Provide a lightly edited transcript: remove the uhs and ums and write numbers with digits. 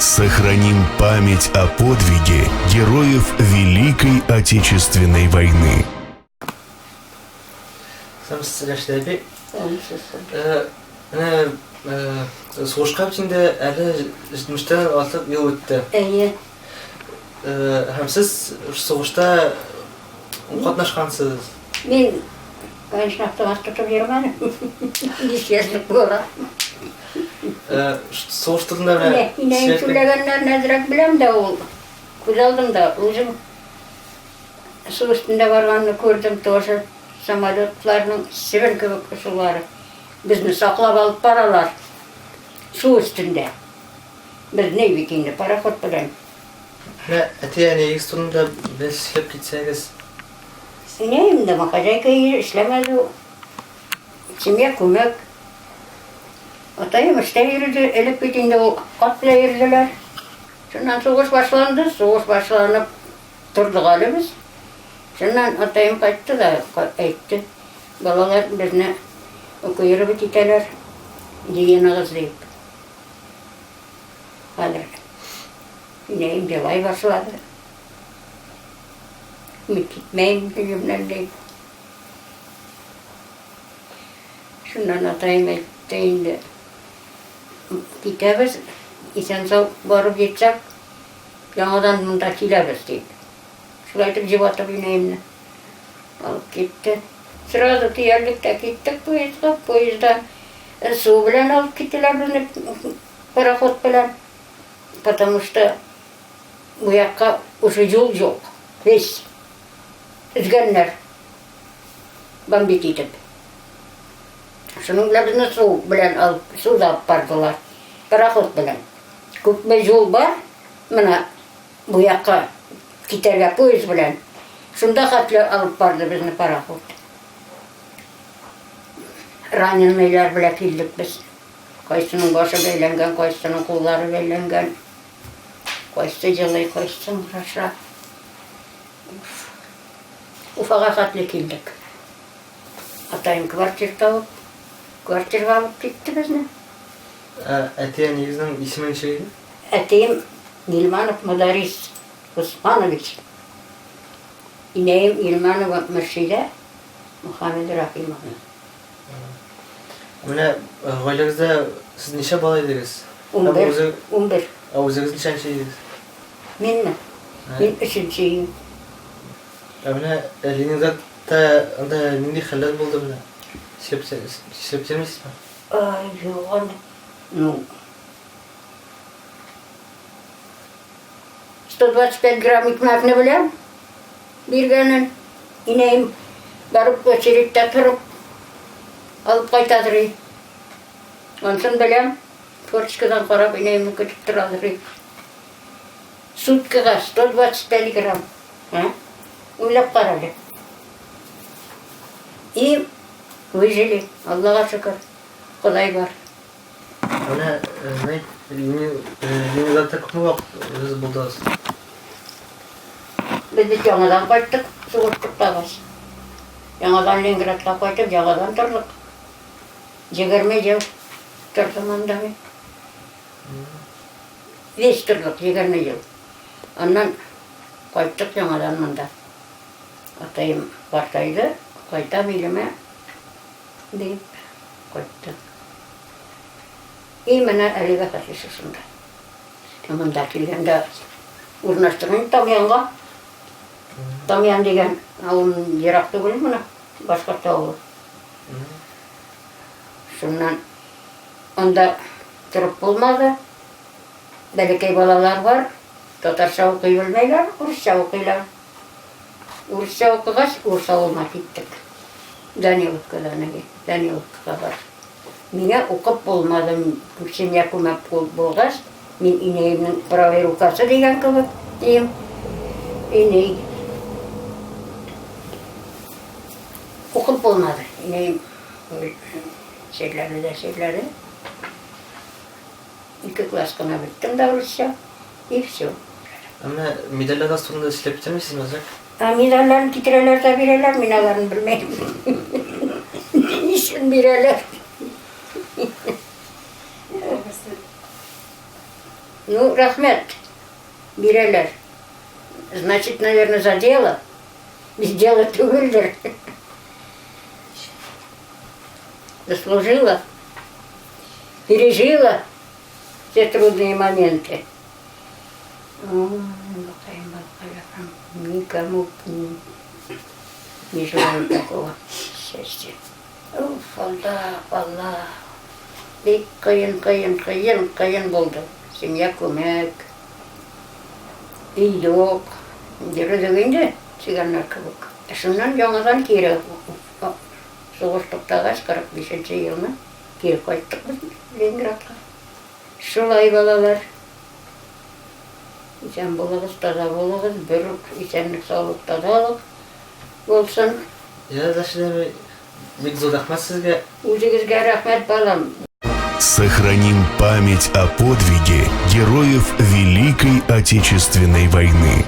Сохраним память о подвиге героев Великой Отечественной войны. Исәнмесез, Рәшидә әби. Менә сугышка бит инде әле 70-тән артык ел үтте. Әйе. Һәм сез сугышта катнашкансыз. Мин, конечно, автомат тотып йөрмәдем. Биш яшьлек бала. Сугыш турында менә Инәем сөйләгәннәрен әзрәк беләм дә ул. Күз алдымда үзем су өстендә барганны күрдем тоже. Самолетларның чебен кебек очулары. Безне саклап алып баралар. Су өстендә. Безне бит инде пароход белән. Менә әти-әниегез турында бераз сөйләп китсәгез. Инәем домохозяйка эшләмәде ул. Семья күмәк. Атаем эштә йөрде, элек бит инде ул ат белән йөрделәр. Шуннан сугыш башланды, сугыш башланып тордык әле без. Шуннан атаем кайтты да әйтте, балалар безне эвакуировать итәләр, җыеныгыз дип. Хәзер инәем елай башлады. Мин китмәйм өемнән дип. Шуннан атаем әйтте инде, китәбез, исән-сау барып җитсәк, яңадан монда киләбез дип. Шулай итеп җебатып инәемне алып китте. Сразу төялдек тә киттек поездга. Поездда су белән алып киттеләр безне пароход белән. Потому что бу якка уже юл юк. Весь өзгәннәр. Бомбить итеп. Шуның белән безне су белән алып, суда алып бардылар. Пароход белән. Күпме юл бар, менә бу якка китәргә поезд белән. Шунда хәтле алып барды безне пароход. Раненыйлар белән килдек без. Кайсының башы бәйләнгән, кайсының куллары бәйләнгән. Кайсы елый, кайсы ыңгыраша. Уфага хәтле килдек. Атаем квартир табып, квартирга алып китте безне. Ә әти-әниегезнең исеме ничек иде? Әтием Гилманов Мөдәррис Госманович. Инәем Гилманова Мөршидә Мөхәммәдрәхимовна. Менә гаиләгездә сез ничә бала идегез? 11. 11. Ә үзегез ничәнче идегез? Минме? Мин өченче идем. Ә менә Ленинградта анда нинди хәлләр булды менә? Сөйләп сөйләп бирмисезме? Ай, юк аны. Ну, 125 грамм икмәкне беләм. Биргәнен. Инәем барып очередьтә торып алып кайтадыр. Ансын беләм. Форточкадан карап инәемне көтеп торадыр. Суткага 125 грамм. А? Уйлап кара әле. И выжили, Аллага шөкер. Ходай бар. Менә Ленинградта күпме вакыт сез булдыгыз? Без бит яңадан кайттык, сугыш туктагач. Яңадан Ленинградка кайтып, яңадан тордык. 20 ел тордым анда мин. Весь тордык 20 ел. Аннан кайттык яңадан монда. Атаем картайды, кайтам илемә дип кайттык. И менә әлегә хәтле шушында. Монда килгәндә урнаштык инде Тамьянга. Тамьян дигән авыл ерак түгел менә, башкорт авылы. Шуннан анда торып булмады. Бәләкәй балалар бар, татарча укый белмәйләр, урысча укыйлар. Урысча укыгач, урыс авылына киттек. Даниловкадан, Даниловкага бар. Миңа укып булмады, семья күмәк булгач, мин инәемнең правый рукасы дигән кебек, дием. Инәй. Укып булмады. Инәем чирләде дә чирләде. Ике класс кына беттем дә урысча, и все. Ә менә медальләр турында сөйләп китәрмисезме әзрәк? Ә медальләрне китерәләр дә бирәләр, мин аларны белмәйм. Ни өчен бирәләр? Ну, рәхмәт, бирәләр. Значит, наверное, за дело. Без дела түгелдер. Заслужила, пережила все трудные моменты. Ой, балакаем, балакаем, никому не желаю такого счастья. Уф, Алла, Алла. Бик кыен, кыен, кыен, кыен булды. Семья күмәк. Өй юк. Йөрдек инде цыганнар кебек. Шуннан яңадан кире сугыш туктагач, 45 елны кире кайттык без Ленинградка. Шулай, балалар. Исән булыгыз, таза булыгыз, бер үк исәнлек, саулык, тазалык булсын. Ярар, Рәшидә, бик зур рәхмәт сезгә. Үзегезгә рәхмәт, балам. Сохраним память о подвиге героев Великой Отечественной войны.